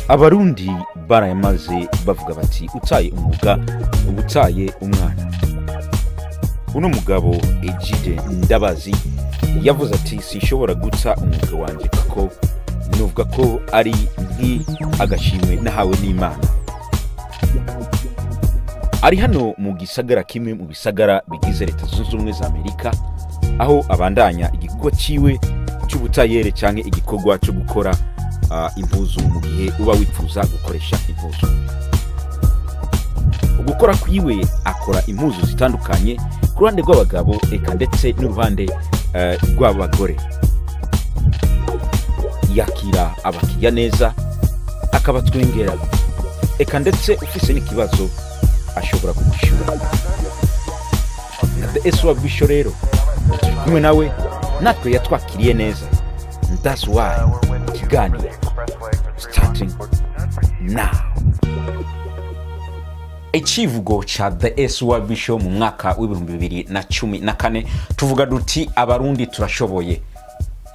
Abarundi barayamaze bavuga bati utaye umwuga uba utaye umwana. Uno mugabo Egide Ndabazi yavuze ati sinshobora guta umwuga wanje kuko nuvuga ko ari nk'agashimwe nahawe n'Imana. Ari hano mu gisagara kimwe mu bisagara bigize Leta Zunze Ubumwe za Amerika, aho abandanya igikorwa ciwe c'ubutayere canke igikorwa co gukora impuzu mu gihe uba wifuza gukoresha impuzu. Ugukora kwiwe akora impuzu zitandukanye ku ruhande rw'abagabo eka ndetse n'uruhande rw'abagore. Yakira abakiriya neza, akabatwengera, eka ndetse ufise n'ikibazo ashobora kugishura. Na The SYB Show rero turi kumwe nawe, natwe yatwakiriye neza. That's why ikiganiro starting now. Icivugo cha The SYB Show mu mwaka w'2014 tuvuga duti abarundi turashoboye,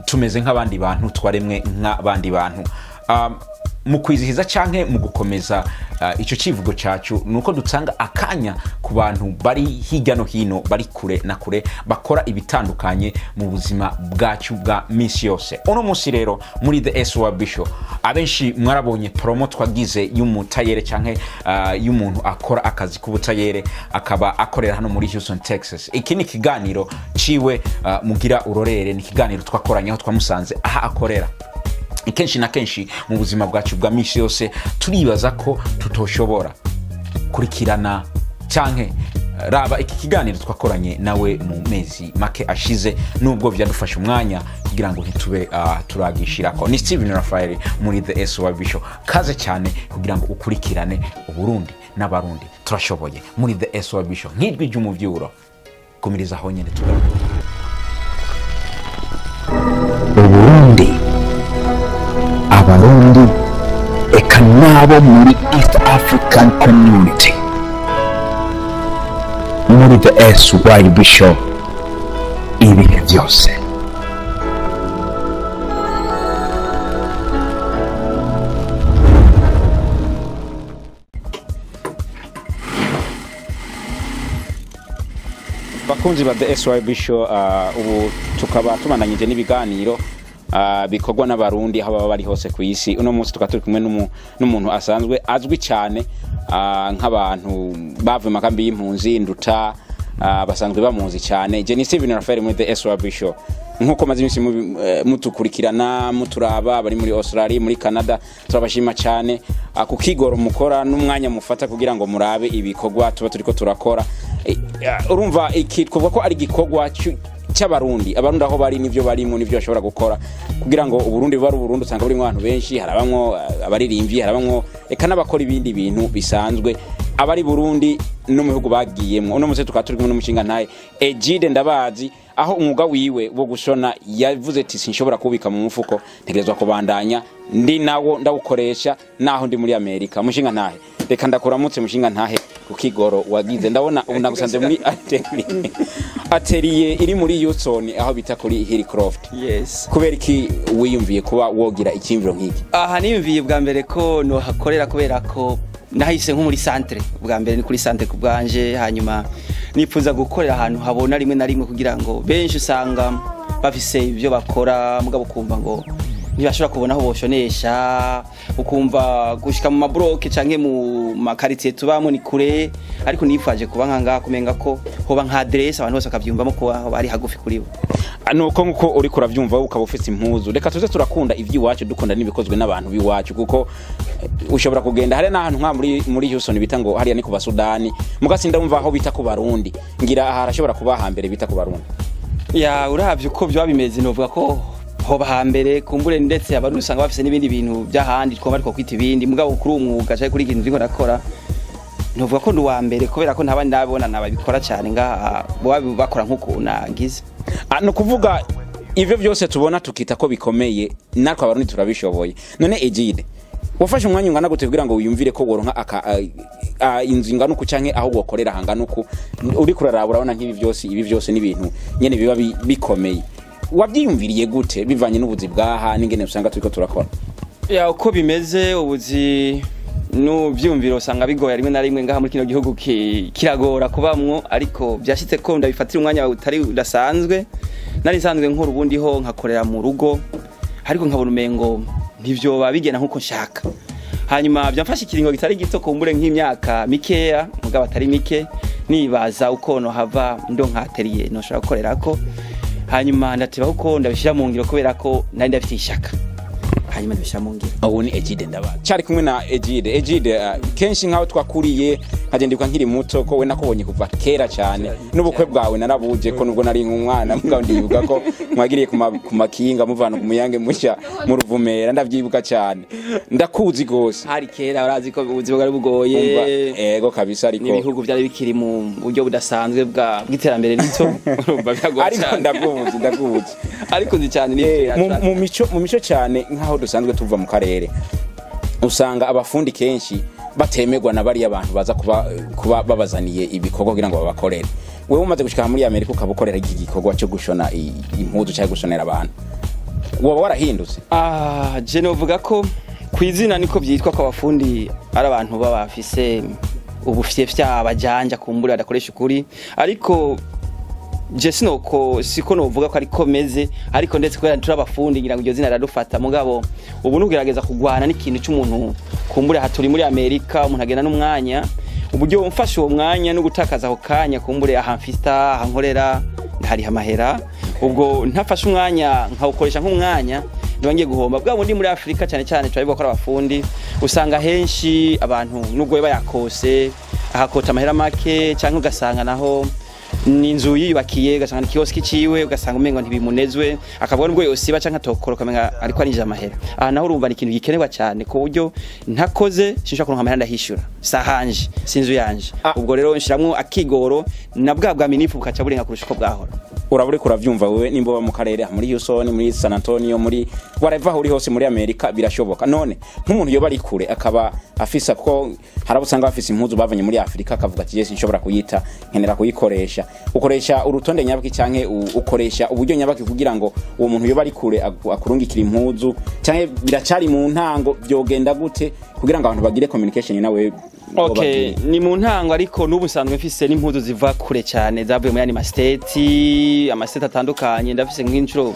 tumeze nk'abandi bantu, twaremwe nk'abandi bantu. Mu kwizihiza canke mu gukomeza ico civugo cacu nuko dutanga akanya ku bantu bari hirya no hino, bari kure na kure, bakora ibitandukanye mu buzima bwacu bwa misi yose. Uno munsi rero muri The SYB Show abenshi mwarabonye promo twagize y'umutayere canke y'umuntu akora akazi k'ubutayere akaba akorera hano muri Houston, Texas. Iki ni ikiganiro ciwe mugira urorere, ni ikiganiro twakoranye aho twamusanze aha akorera. Kenshi na kenshi mu buzima bwacu bwa misi yose turibaza ko tutoshobora kurikirana canke raba iki kiganiro twakoranye nawe mu mezi make ashize, nubwo byadufasha umwanya kugira ngo ntitube turagishirako. Ni Steven Raphael muri The SYB Show. Kaze cyane kugira ngo ukurikirane Uburundi n'abarundi turashoboye muri The SYB Show. Nk'ijwi ry'umuvyuro kumiriza aho nyene tugaruka. Uburundi, abarundi eka nabo muri East African Community muri The SYB Show ibihe byose. Bakunzi ba The SYB Show, ubu tukaba tubandanyije n'ibiganiro bikorwa n'abarundi aho baba bari hose ku isi. Uno munsi tukaba turi kumwe n'umuntu asanzwe azwi cyane nk'abantu bavuye mu makambi y'impunzi Nduta, basanzwe bamuzi cyane. Je ni Steven Raphael muri The SYB Show. Nkuko maze iminsi mutukurikirana muturaba bari muri Australia, muri Canada, turabashima cyane ku kigoro mukora n'umwanya mufata kugira ngo murabe ibikorwa tuba turiko turakora. Urumva iki twavuga ko ari igikorwa cy'abarundi, abarundi aho bari nivyo barimo nivyo bashobora gukora kugira ngo Uburundi buba ari Uburundi. Usanga burimo abantu benshi, harabamwo abaririmbyi, harabamwo eka n'abakora ibindi bintu bisanzwe abari Burundi no mu bihugu bagiyemwo. Uno munsi tukaba turi kumwe n'umushinga ntaye Egide Ndabazi, aho umwuga wiwe wo gushona yavuze ati sinshobora kubika mu mufuko, ntegerezwa kubandanya ndi nawo ndawukoresha naho ndi muri Amerika. Mushinga ntahe, reka ndakuramutse mushinga ntahe ku kigoro wagize. Ndabona ubu nagusanze muri atelier iri muri Houston aho bita kuri Hillcroft. Yes. Kubera iki wiyumviye kuba wogira icyimviro nk'iki? Aha niyumviye bwa mbere ko nohakorera kubera ko nahise nko muri centre. Bwa mbere ni kuri centre ku bwanje, hanyuma nifuza gukorera ahantu habona rimwe na rimwe kugira ngo benshi usanga bafise ibyo bakora mugabo kumva ngo ntibashobora kubona aho boshonesha, ukumva gushika mu mabroke canke mu makaritiye tubamo ni kure, ariko nifaje kuba nkanga kumenga ko hoba nka adresse abantu bose bakavyumvamo ko bari hagufi kuri bo. Nuko nkuko uri kuravyumva ukaba ufise impuzu, reka tuze turakunda ivy'iwacu, dukunda n'ibikozwe n'abantu b'iwacu, kuko ushobora kugenda hari n'ahantu nka muri Houston bita ngo hariya ni ku Basudani, mugasinda wumva aho bita ku Barundi, ngira aha harashobora kuba hambere bita ku Barundi. Ya uravye uko byo bimeze novuga ko hoba hambere kumbure, ndetse abarundi usanga bafise n'ibindi bintu by'ahandi twaba ariko kwita ibindi, mugabo kuri umwuga cyangwa kuri ikintu ndiko nakora novuga ko ndi uwa mbere kubera ko ntabandi ndabona nababikora cyane ngaha bakora nkuko nagize. No kuvuga ivyo byose tubona tukita ko bikomeye, natwe abarundi turabishoboye. None Egide, wafashe umwanya ungana gute kugira ngo wiyumvire ko woronka inzu ingana uku canke aho wokorera hangana uku? Uri kuraraba urabona nk'ibi byose, ibi byose n'ibintu nyene biba bikomeye. Wabyiyumviriye gute bivanye n'ubuzi bwaha n'ingene usanga turiko turakora? Ya, uko bimeze ubuzi n'uvyumviro usanga bigoye rimwe na rimwe ngaha muri kino gihugu, kiragora kubamwo, ariko byashitse ko ndabifatira umwanya utari udasanzwe. Nari nsanzwe nkora ubundi ho nkakorera mu rugo, ariko nkabona umengo ntivyoba bigenda nkuko nshaka. Hanyuma byamfashe ikiringo kitari gito, kumbure nk'imyaka mikeya mugabo atari mike, nibaza uko no hava ndo nka atelier noshobora gukorerako. Hanyuma ndateba kuko ndabishyira mu ngiro, kubera ko nari ndafite ishaka, hanyuma ndabishyira mu ngiro. Ubu ni Egide ndabaza, cyari kumwe na Egide. Egide, kenshi nkaho twakuriye, nkagendibuka nkiri muto ko we nakubonye kuva kera cyane, n'ubukwe bwawe narabuje ko nubwo nari nk'umwana, mugabo ndibuka ko mwagiriye ku makinga muvana ku Muyange mushya mu Ruvumera. Ndavyibuka cyane, ndakuzi gose. Hari kera, urazi ko ubuzima bwari bugoye. Umva, ego kabisa, ariko n'ibihugu byari bikiri mu buryo budasanzwe bw'iterambere rito, urumva biragoye ariko cyane. Ndakuzi, ndakuzi. Ariko nzi cyane ni Mu mico cyane nk'aho dusanzwe tuva mu karere, usanga abafundi kenshi batemerwa na bariya bantu baza kuba babazaniye ibikorwa kugira ngo babakorere. Wewe umaze gushika muri Amerika ukaba ukorera iki gikorwa cyo gushona impuzu cyangwa gushonera abantu, woba warahindutse? Ah, je novuga ko ku izina niko byitwa ko abafundi ari abantu baba bafise ubufyefya, bajanja, kumbura badakoresha ukuri, ariko je sinoko siko novuga ko ariko meze, ariko ndetse kubera turi abafundi ngira ngo iryo zina riradufata. Mugabo ubu nugerageza kugwana n'ikintu cy'umuntu, kumbure aha turi muri Amerika, umuntu agenda n'umwanya, uburyo mfashe uwo mwanya no gutakaza ako kanya, kumbure aha mfita aha nkorera ndahariha amahera, ubwo ntafashe umwanya nkawukoresha nk'umwanya niba ngiye guhomba. Bwa bundi muri Afurika cyane cyane turabivuga ko ari abafundi, usanga henshi abantu nubwo bayakose ahakota amahera make, cyangwa ugasanga naho ni inzu yiyubakiye, ugasanga ni kioski ciwe, ugasanga umengo ntibimunezwe, akavuga nubwo yosiba canke atokora ukamenga ariko arinjira amahera. Aha naho urumva ni ikintu gikenerwa cyane, ku buryo ntakoze sinshobora kuronka amahera ndahishura sahanje si inzu yanje. Ubwo rero nshiramwo akigoro na bwa bwaminifu bukaca burenga kurusha uko bwahora. Urabure kuravyumva wewe nimba uba mu karere muri Houston, muri San Antonio, muri whatever aho uri hose muri Amerika, birashoboka. None nk'umuntu yoba ari kure akaba afisa, ko hari abo usanga bafise impuzu bavanye muri Afrika, akavuga ati yes, nshobora kuyita, nkenera kuyikoresha, ukoresha urutonde nyabaki canke ukoresha uburyo nyabaki kugira ngo uwo muntu yoba ari kure akurungikira impuzu, canke biracari mu ntango? Vyogenda gute kugira ngo abantu bagire communication nawe? Okay, ni mu ntango, ariko n'ubu nsanzwe mfise n'impuzu ziva kure cyane, zavuye muri yandi ma state, ama state atandukanye. Ndafise nk'inshuro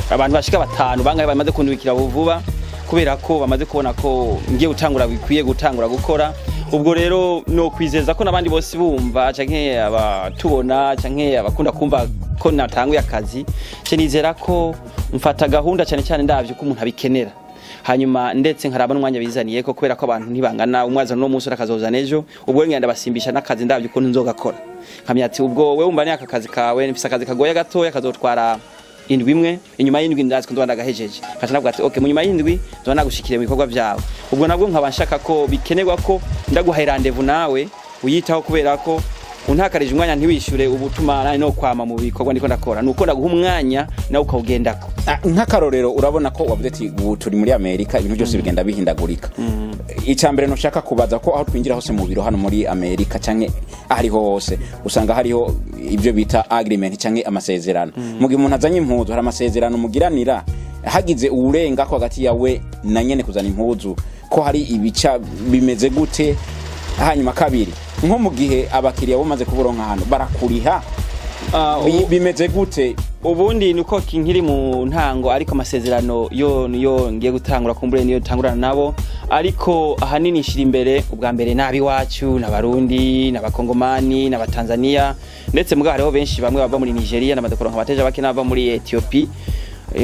abantu bashika batanu bangahe bamaze kundwikira vuba, kubera ko bamaze kubona ko ngiye gutangura, bikwiye gutangura gukora. Ubwo rero no kwizeza ko n'abandi bose bumva canke abatubona canke abakunda kumva ko natanguye akazi, ce nizera ko mfata gahunda cyane cyane ndavye ko umuntu abikenera, hanyuma ndetse nkaraba n'umwanya bizaniye ko, kubera ko abantu ntibangana, umwe aza no munsi akazoza n'ejo. Ubwo ngenda basimbisha n'akazi ndavye ukuntu nzogakora, nkamenya ati ubwo wewe umva ni aka kazi kawe, mfise akazi kagoye gatoya kazotwara indwi imwe, inyuma y'indwi ndazi ko ndoba ndagahejeje, nkaca navuga ati okay, mu nyuma y'indwi nzoba nagushikiriye mu bikorwa vyawe. Ubwo nabwo nkaba nshaka ko bikenerwa ko ndaguhaye rendez-vous nawe uyitaho, kubera ko untakarije umwanya ntiwishyure ubutuma nawe no kwama mu bikorwa ndiko ndakora, nuko ndaguha umwanya nawe ukawugendako. Nk'akarorero, urabona ko wavuze ati ubu turi muri Amerika, ibintu byose bigenda bihindagurika. Icya mbere ntushaka kubaza ko aho twinjira hose mu biro hano muri Amerika canke ahariho hose, usanga hariho ibyo bita agreement canke amasezerano. Mu gihe umuntu azanye impuzu, hari amasezerano mugiranira hagize uwurenga ko hagati yawe na nyene kuzana impuzu, ko hari ibica bimeze gute? Hanyuma kabiri, nko mu gihe abakiriya bamaze kuburonka hano barakuriha, bimeze gute? Ubundi nuko nkiri mu ntango, ariko amasezerano yo niyo ngiye gutangura, kumbure niyo tangurana nabo, ariko ahanini nshira imbere ubwa mbere nabi wacu n'abarundi n'abakongomani n'abatanzania, ndetse mugabo hariho benshi bamwe bava muri Nigeria n'amaze kuronka abateja bake n'abava muri Ethiopia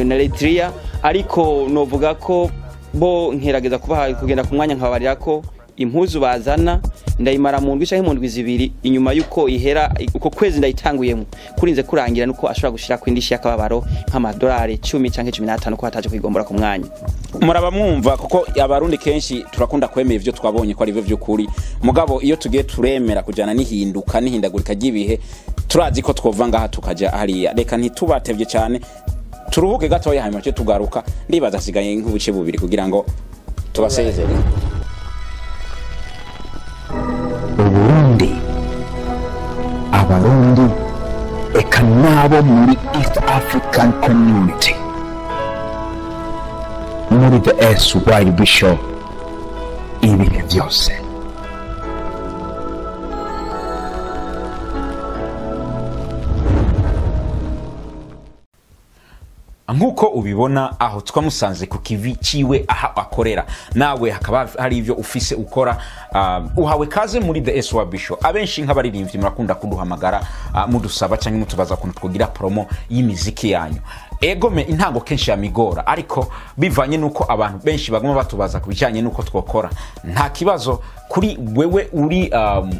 na Eritrea. Ariko novuga ko bo nkerageza kubaha kugenda ku mwanya, nkababarira ko impuzu bazana ndayimara mu ndwi canke mu ndwi 2 inyuma yuko ihera uko kwezi ndayitanguyemo, kurinze kurangira nuko ashobora gushira ku indishi y'akababaro nk'amadolari 10 canke 15 ko hataje kwigombora ku mwanya. Muraba mwumva, kuko abarundi kenshi turakunda kwemera ivyo twabonye ko ari byo by'ukuri, mugabo iyo tugiye turemera kujana n'ihinduka n'ihindagurika ry'ibihe, turazi ko twova ngaha tukaja hariya. Reka ntitubatevye cyane, turuhuke gatoya, hanyuma tuce tugaruka. Ndibaza hasigaye nk'ubuce bubiri kugira ngo tubasezere. Uburundi, Abarundi, eka n'abo muri East African Community. Mu Muri The SYB Show ibihe byose. Nkuko ubibona aho twamusanze ku kivi ciwe aha akorera, nawe hakaba hari ivyo ufise ukora, uhawe kaze muri The SYB Show. Abenshi nk'abaririmbyi murakunda kuduhamagara, mudusaba cyangwa mutubaza kuntu twogira promo y'imiziki yanyu. Egome intango kenshi yamigora, ariko bivanye nuko abantu benshi baguma batubaza kubijanye nuko twokora, nta kibazo kuri wewe uri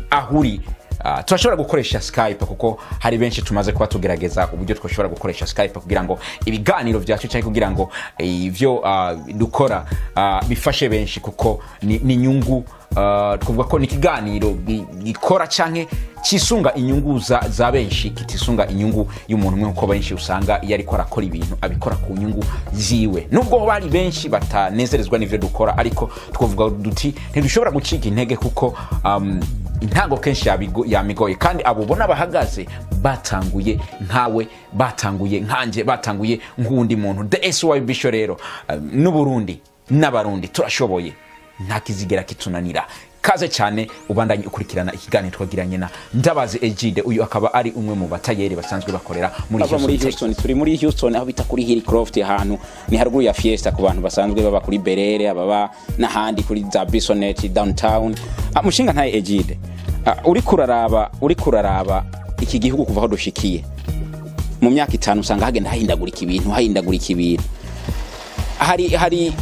ahuri. Turashobora gukoresha Skype kuko hari benshi tumaze kuba tugerageza uburyo twashobora gukoresha Skype kugira ngo ibiganiro byacu cyangwa kugira ngo ivyo dukora bifashe benshi, kuko ni nyungu. Twavuga ko ni ikiganiro gikora canke cisunga inyungu za benshi, kitisunga inyungu y'umuntu umwe, kuko benshi usanga iyo ariko arakora ibintu abikora ku nyungu ziwe, nubwo bari benshi batanezerezwa n'ivyo dukora. Ariko twavuga duti ntidushobora gucika intege kuko intango kenshi yamigoye, kandi abo ubona bahagaze batanguye nkawe, batanguye nkanje, batanguye nk'uwundi muntu. The SYB Show rero, n'Uburundi n'Abarundi turashoboye, nta kizigera kitunanira. Kaze cyane ubandanye ukurikirana ikiganiro twagiranye na Ndabazi Egide. Uyu akaba ari umwe mu batayeri basanzwe bakorera muri Houston. Turi muri Houston aho bita kuri Hillcroft, ahantu ni haruguru ya Fiesta ku bantu basanzwe baba kuri Berere, ababa n'ahandi kuri za Bisonet downtown. Mushinga ntaye Egide, uri kuraraba iki gihugu kuva aho dushikiye mu myaka 5 usanga hagenda hahindagurika ibintu, hari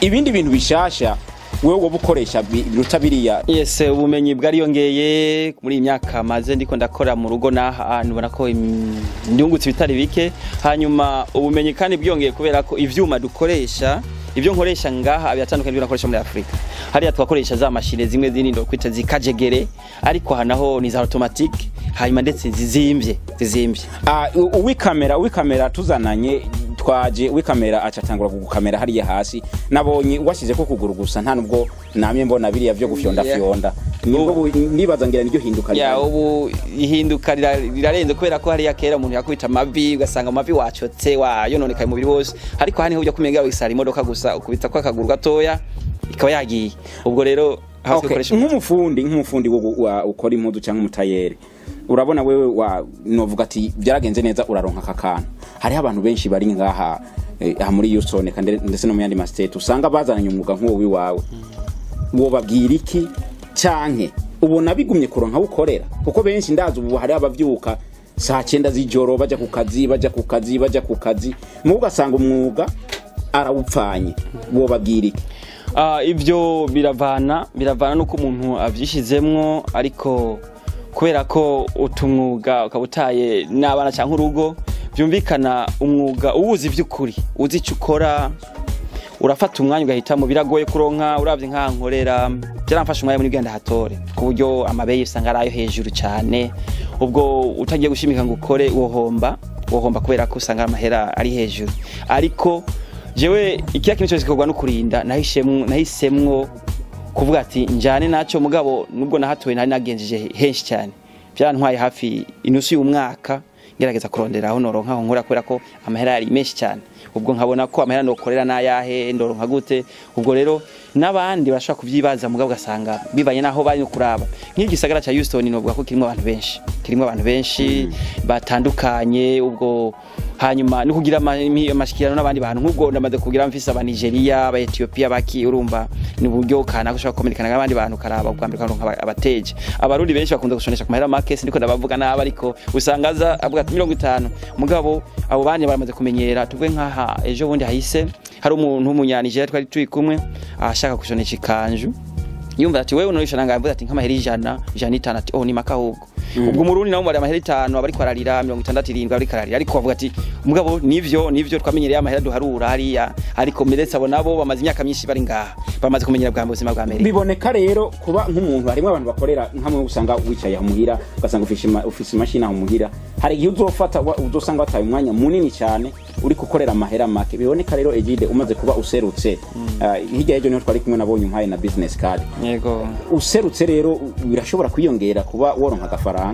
ibindi bintu bishasha wewe wowe ukoresha biruta biriya. Yes, ubumenyi bwariyongeye muri iyi myaka maze ndiko ndakora mu rugo naha, nubona ko ndungutse bitari bike. Hanyuma ubumenyi kandi bwiyongeye kubera ko ivyuma dukoresha, ibyo nkoresha ngaha biratandukanye n'ibyo nakoresha muri Afrika. Hariya twakoresha za mashine zimwe zini ndo kwita zikajegere, ariko hanaho ni za automatique, hanyuma ndetse zizimvye. Uwikamera tuzananye twaje, uwikamera acatangura kugukamera hariya hasi, nabonye washyize ko kuguru gusa, nta nubwo namye mbona biriya byo gufyonda fyonda. Nibwo nibaza ngira niryo hinduka. Ya ubu ihinduka rirarenze kubera ko hariya kera umuntu yakubita amavi ugasanga amavi wacotse wayononekaye umubiri wose, ariko hani ujya kumenga wisara imodoka gusa ukubita kwa akaguru gatoya ikaba yagiye. Ubwo rero nk'umufundi ukora impuzu cyangwa umutayeri, urabona wewe novuga ati byaragenze neza uraronka kakana. Hariho abantu benshi bari ngaha muri Houston ndetse no mu yandi ma state usanga bazananye umwuga nk'uwo wiwawe. Wobabwira iki canke ubona bigumye kuronka ukorera? Kuko benshi ndazi ubu hari abavyuka saa 9 z'ijoro baja ku kazi, mu ugasanga umwuga arawupfanye. Wobabwira iki? Ibyo biravana nuko umuntu avyishizemwo, ariko kubera ko utumwuga ukabutaye n'abana cyangwa urugo, byumvikana umwuga uwuzi by'ukuri, uzi icyo ukora, urafata umwanya ugahitamo. Biragoye kuronka, uravye nka nkorera byaramfasha umwanya muri genda hatore, ku buryo amabeye usanga arayo hejuru cyane, ubwo utagiye gushimika ngo ukore wohomba kubera ko usanga amahera ari hejuru. Ariko jewe ikiya kintu cyose gikorwa no kurinda, nahisemwo kuvuga ati njane naco, mugabo nubwo nahatoye nari nagenjeje henshi cyane, byantwaye hafi inusu y'umwaka ngerageza kurondera aho noronka aho nkora, kubera ko amahera yari menshi cyane. Ubwo nkabona ko amahera nokorera nayahe ndoronka gute. Ubwo rero n'abandi bashaka kuvyibaza, mugabo gasanga bibanye naho bari no kuraba. Nk'igisagara ca Houston novuga ko kirimo abantu benshi batandukanye. Ubwo hanyuma no kugira amashikirano n'abandi bantu, nk'ubwo ndamaze kugira mfise aba Nigeria, aba Ethiopia, baki urumva ni uburyo kana gushaka kominikana n'abandi bantu karaba ubwa mbere karonka abateje. Abarundi benshi bakunda gushonesha ku mahera make, sindiko ndabavuga nabi, ariko usanga aza avuga ati 50, mugabo abo bandi baramaze kumenyera. Tuvuge nkaha ejo bundi hahise hari umuntu w'umunyanigeria twari turi kumwe ashaka gushonesha ikanju, yumva ati wewe unorisha nanga, mvuze ati nk'amahera 100, 150, ati oh ni maka ahubwo. Ubwo umurundi nawe umubare amahera 5 abariko ararira 67 abariko ararira, ariko bavuga ati mugabo nivyo twamenyereye amahera duharura hariya, ariko meretse abo nabo bamaze imyaka myinshi bari ngaha, bamaze kumenyera bwa buzima bwa Amerika. Biboneka rero kuba nk'umuntu harimo abantu bakorera nkamwe usanga wicaye aho muhira, ugasanga ufise imashini aho muhira, hari igihe uzofata uzosanga wataye umwanya munini cyane uri gukorera amahera make. Biboneka rero Egide umaze kuba userutse, hirya y'ejo niho twari kumwe nabonye umpaye na business card. Yego, userutse rero birashobora kwiyongera kuba woronka agafaranga.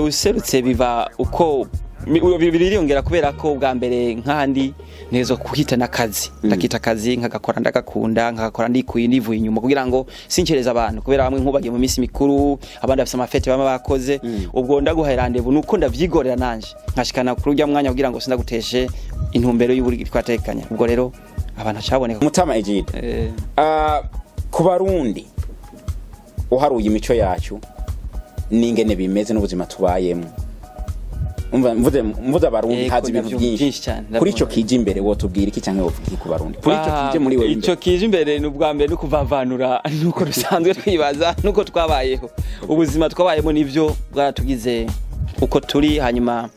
Userutse biva uko Biriyongera kubera ko ubwa mbere nk'ahandi ntezo kuhita n'akazi, ndakita akazi, nkagakora ndagakunda, nkagakora ndikuye nivuye inyuma kugira ngo sincereze abantu, kubera bamwe nkubagiye mu minsi mikuru, abandi bafise amafete bama bakoze. Ubwo ndaguhaye rendez-vous nuko ndavyigorera nanje nkashikana kuri urya mwanya kugira ngo sindaguteshe intumbero y'uburyo twatekanya. Ubwo rero abantu acaboneka. Mutama Egide, ku Barundi uharuye imico yacu n'ingene bimeze n'ubuzima tubayemo, umva mvuze Abarundi, hazi ibintu ndavyumva, byinshi byinshi cyane, kuri ico ndavyumva. kije imbere, wotubwira iki canke wovuga iki ku Barundi kuri ico kije muri wewe Ico imbere? kije imbere ni ubwa mbere no kuvavanura nuko dusanzwe twibaza nuko twabayeho. Ubuzima twabayemo nivyo bwaratugize uko turi. Hanyuma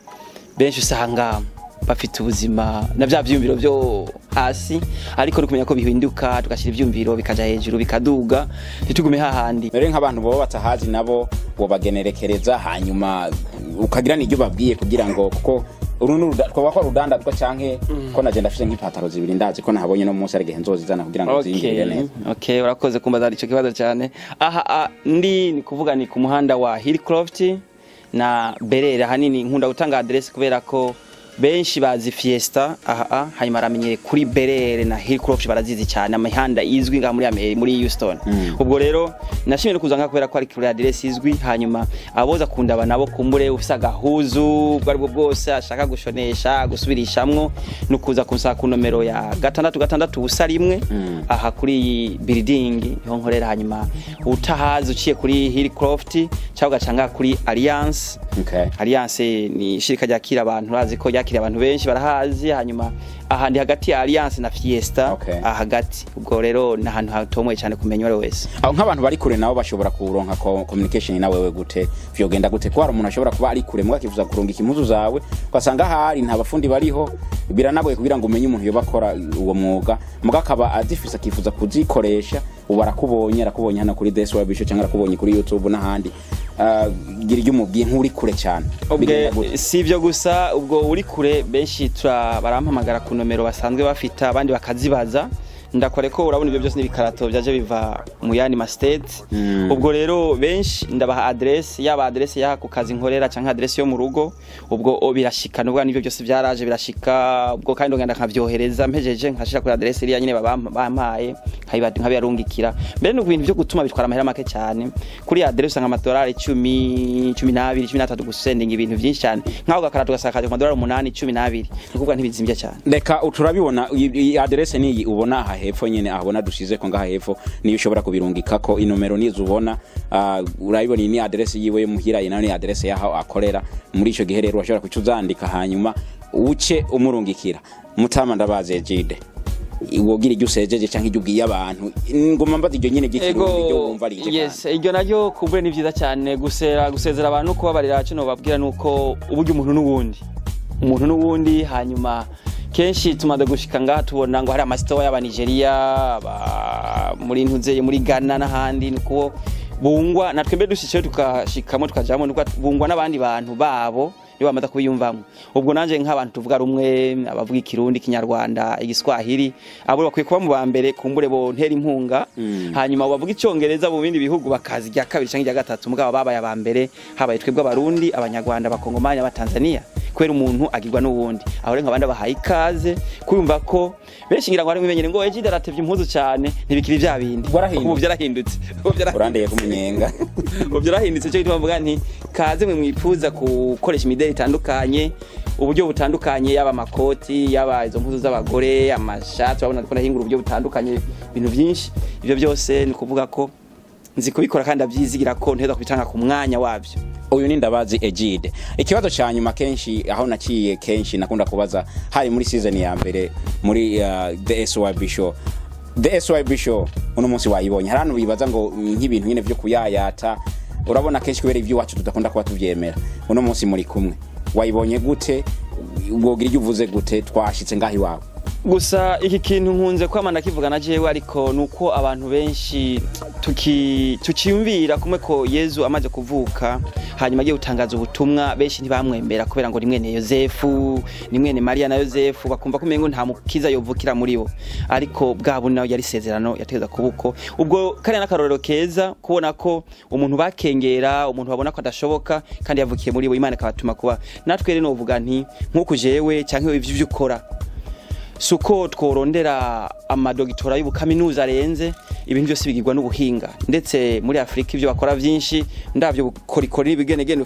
benshi usanga bafite ubuzima na bya vyumviro byo hasi, ariko ni kumenya ko bihinduka, tugashyira ivyumviro bikaja hejuru, bikaduga, ntitugume hahandi. Rero nk'abantu baba batahazi nabo wobagenerekereza, hanyuma ukagira n'ibyo babwiye kugira ngo, kuko uru ni twoba ko rudandazwa canke ko naje ndafise nk'ipataro zibiri, ndazi ko nahabonye no munsi ari igihe nzozizana kugira ngo zingirire neza. Okay, urakoze kumbaza ico kibazo cyane. Aha ndi ni kuvuga ni ku muhanda wa Hillcroft na Berera. Hanini nkunda gutanga adresse kubera ko benshi bazi Fiesta aha, hanyuma aramenyere kuri Berere na Hillcroft, barazizi cyane amihanda izwi ngaha muri Amerika, muri Houston. Ubwo rero nashimye no kuza ngaha kubera ko ari kuri adresse izwi. Hanyuma aboza kundaba nabo, kumbure ufise agahuzu ubwo aribwo bwose ashaka gushonesha, gusubirishamwo, no kuza kunsaka ku nomero ya 660 1. Aha kuri iyi building niho nkorera. Hanyuma utahazi, uciye kuri Hillcroft cyangwa ugaca ngaha kuri Alliance. Alliance ni ishirika ryakira abantu, urazi ko ryakira abantu benshi, barahazi. Hanyuma aha ndi hagati ya Alliance na Fiesta. Aha hagati. Ubwo rero ni ahantu hatomoye cyane kumenya uwo wese. Aho nk'abantu bari kure nabo bashobora kuronka communication na wewe gute? Vyogenda gute? Ko hari umuntu ashobora kuba ari kure muga akifuza kurungika impuzu zawe, ugasanga ahari nta bafundi bariho, biranagoye kugira ngo umenye umuntu yoba akora uwo mwuga, muga akaba azifise akifuza kuzikoresha. Ubu arakubonye hano kuri The SYB Show cyangwa arakubonye kuri YouTube n'ahandi. Gira ibyo umubwiye nk'uri kure cyane. Bigenda gute? Si ibyo gusa, ubwo uri kure benshi barampamagara ku nomero basanzwe bafite, abandi bakazibaza. Ndakore ko urabona ibyo byose n'ibikarato byaje biva mu yandi ma state. Ubwo rero benshi ndabaha adresse, yaba adresse yaha ku kazi nkorera canke adresse yo mu rugo. Ubwo birashika nubwo nivyo byose byaraje birashika. Ubwo kandi ndongera nkavyohereza, mpejeje nkashira kuri adresse iriya nyine bampaye, nkabiyarungikira. Mbere no ibintu byo gutuma bitwara amahera make cyane kuri adresse, usanga amadolari 10, 12, 13 gusendinga ibintu byinshi cyane, nkaho gakarato gasakaje ku madolari 8, 12, ni kuvuga ntibizimbye cyane. Reka turabibona, iyi adresse niyi ubona aha hepfo nyene, ahabona dushize ko ngaha hepfo, niyo ushobora kubirungikako. Inomero nizo ubona, urayibona, iyi ni adresse yiwe yo muhira, iyi nayo ni adresse yaho akorera. Muri ico gihe rero urashobora kuca uzandika, hanyuma uce umurungikira. Mutama Ndabaze Egide, wogira ibyo usejeje canke ibyo ubwiye abantu? Ngoma mbaza iryo nyene ry'ikirundi, iryo wumva rije. Yes, iryo naryo kumbure ni vyiza cyane gusezera abantu, kubabarira. Kino babwira nuko uburyo umuntu n'uwundi, umuntu n'uwundi. Hanyuma kenshi tumaze gushika ngaha tubona ngo hari amasitowa y'abanigeria, muri ntuzeye, muri Ghana n'ahandi, nuko bungwa natwe mbe dushiceyo tukashikamo tukajamo, nuko bungwa n'abandi bantu babo iyo bamaze kubiyumvamo. Ubwo nanje nk'abantu tuvuga rumwe, abavuga Ikirundi, Ikinyarwanda, Igiswahili, abo bakwiye kuba mu ba mbere kumbure bo ntera inkunga. Hanyuma bavuga Icyongereza mu bindi bihugu bakaza irya kabiri cyangwa irya gatatu, mugabo babaye aba mbere habaye twebwe Abarundi, Abanyarwanda, Abakongomani, Abatanzania, kubera umuntu agirwa n'uwundi. Aho rero nk'abandi bahaye ikaze kumva ko benshi ngira ngo harimo imenyere ngo Egide aratevye impuzu cyane, ntibikiri bya bindi. Warahindutse. Ubu byarahindutse, ubu byarahindutse. Urandeye kumunyenga. Ubu byarahindutse. Cyo gituma mvuga nti kaze mwe mwifuza gukoresha imideli itandukanye, uburyo butandukanye, yaba amakoti, yaba izo mpuzu z'abagore, amashati, urabona ko nahingura uburyo butandukanye, ibintu byinshi. Ibyo byose ni ukuvuga ko nzi kubikora kandi ndabyizigira ko nteza kubitanga ku mwanya wabyo. Uyu ni Ndabazi Egide. Ikibazo cya nyuma, kenshi aho naciye, kenshi nakunda kubaza, hari muri season ya mbere muri The SYB Show. The SYB Show uno munsi wayibonye, hari abantu bibaza ngo nk'ibintu nyine byo kuyayata, urabona kenshi kubera iby'iwacu tudakunda kuba tubyemera. Uno munsi muri kumwe, wayibonye gute? Wogira ibyo uvuze gute? Twashitse ngaho iwawe. Gusa iki kintu nkunze kwama ndakivuga na jewe, ariko nuko abantu benshi tukiyumvira kumwe ko Yezu amaze kuvuka hanyuma agiye gutangaza ubutumwa, benshi ntibamwemera kubera ngo ni mwene Yozefu, ni mwene Mariya na Yozefu, bakumva ko umengo nta mukiza yovukira muri bo. Ariko bwabo nawe yari isezerano yategeza kubuko. Ubwo kariya n'akarorero keza kubona ko umuntu bakengera, umuntu babona ko adashoboka kandi yavukiye muri bo, Imana ikabatuma kuba. Natwe rero novuga nti nk'uku jewe canke ivyo ukora, suko tworondera amadogitora y'ubukaminuza arenze, ibintu byose bigirwa n'ubuhinga. Ndetse muri Afrika ibyo bakora byinshi ndavyo bukorikori n'ibigenegene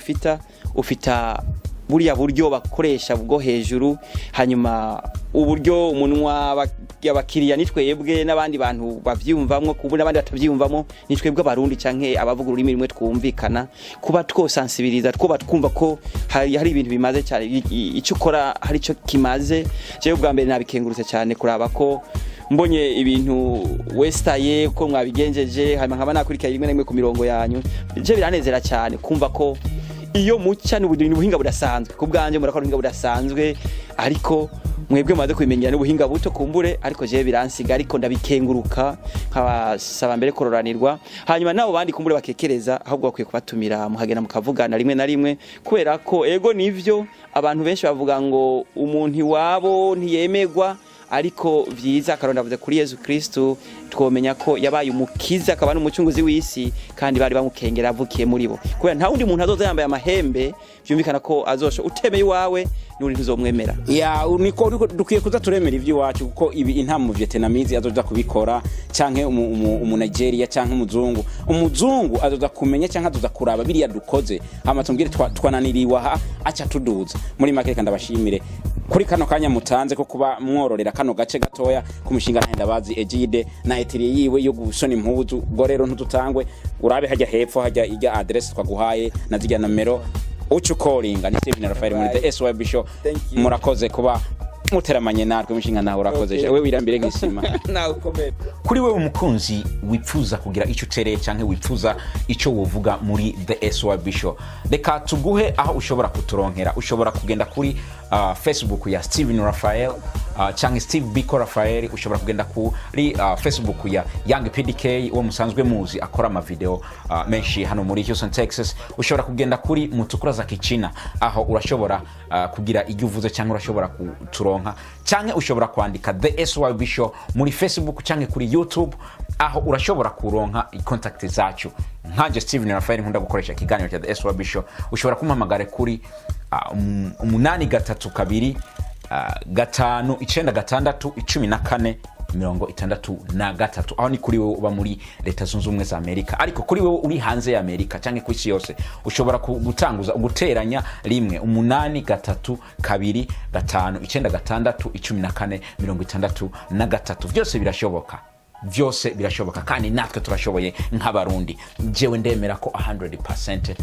ufita buriya buryo bakoresha bwo hejuru, hanyuma uburyo umunwa abakiriya nitwebwe n'abandi bantu bavyumvamwo, kubu n'abandi batavyumvamo nitwebwe abarundi canke abavuga ururimi rumwe twumvikana, kuba twosensibiliza, twoba twumva ko hari ibintu bimaze cyane, icyo ukora hari ico kimaze. Jewe ubwa mbere nabikengurutse cyane kuraba ko mbonye ibintu westaye ko mwabigenjeje, hanyuma nkaba nakurikira rimwe na rimwe ku mirongo yanyu. Je biranezera cyane kumva ko iyo muca n'ubuhinga budasanzwe. Ku bwanje murakora ubuhinga budasanzwe, ariko mwebwe mumaze kubimenyera n'ubuhinga buto kumbure, ariko jewe biransiga, ariko ndabikenguruka nkabasaba mbere kororanirwa. Hanyuma nabo bandi kumbure bakekereza, ahubwo bakwiye kubatumira muhagenda mukavugana rimwe na rimwe, kubera ko ego nivyo abantu benshi bavuga ngo umuntu iwabo ntiyemegwa, ariko vyiza akaronda avuze kuri Yezu Kristo, twomenya ko yabaye umukiza akaba n'umucunguzi w'isi, kandi bari bamukengera avukiye muri bo. Kubera nta wundi muntu azoza yambaye amahembe, vyumvikana ko azosho utemeye iwawe n'uri ntuzomwemera. Ya niko dukwiye kuza turemera ivy'iwacu, kuko ibi inta mu Vietnamese azoza kubikora, canke umu Nigeria canke umuzungu. Umuzungu azoza kumenya canke azoza kuraba biriya dukoze, hama tumbwire twananiriwe aha, aca tuduza. Muri make reka ndabashimire kuri kano kanya mutanze ko kuba mwororera kano gace gatoya ku mushinga Ntahendabazi Egide na etiriye yiwe yo gushona impuzu. Ubwo rero ntututangwe, urabe hajya hepfo hajya ijya address twaguhaye na zijya nomero uca ukoringa. Ni Steven Rafael muri The SYB Show. Thank you. Murakoze kuba muteramanye natwe. Mushinga nawe urakoze. Okay. Wewe wirambire nk'isima. Nawe ukomeye. Kuri wewe umukunzi wipfuza kugira icyo utereye canke wipfuza icyo wovuga muri The SYB Show, reka tuguhe aho ushobora kuturonkera. Ushobora kugenda kuri Facebook ya Steven Rafael canke Steve Biko Rafael. Ushobora kugenda kuri Facebook ya Young PDK, uwo musanzwe muzi akora amavideo menshi hano muri Houston, Texas. Ushobora kugenda kuri Mutukura za Kichina, aho urashobora kugira icyo uvuze cyangwa urashobora kuturonka, canke ushobora kwandika The SYB Show muri Facebook canke kuri YouTube, aho urashobora kuronka contact zacu. Nkanje Steven Rafael nkunda gukoresha ikiganiro cya The SYB Show, ushobora kumpamagara kuri 832 596 14 63. Aho ni kuri wewe uba muri Leta Zunze Ubumwe za Amerika. Ariko kuri wewe uri hanze ya Amerika canke ku isi yose, ushobora gutanguza guteranya 1 832 596 14 63. Byose birashoboka, byose birashoboka, kandi natwe turashoboye nk'abarundi. Jewe ndemera ko 100%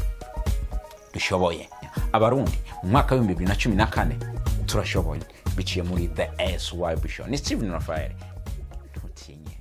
dushoboye. Abarundi mu mwaka wa 2014 turashoboye biciye muri The SYB Show. Ni Steven Rafael, ntutinye.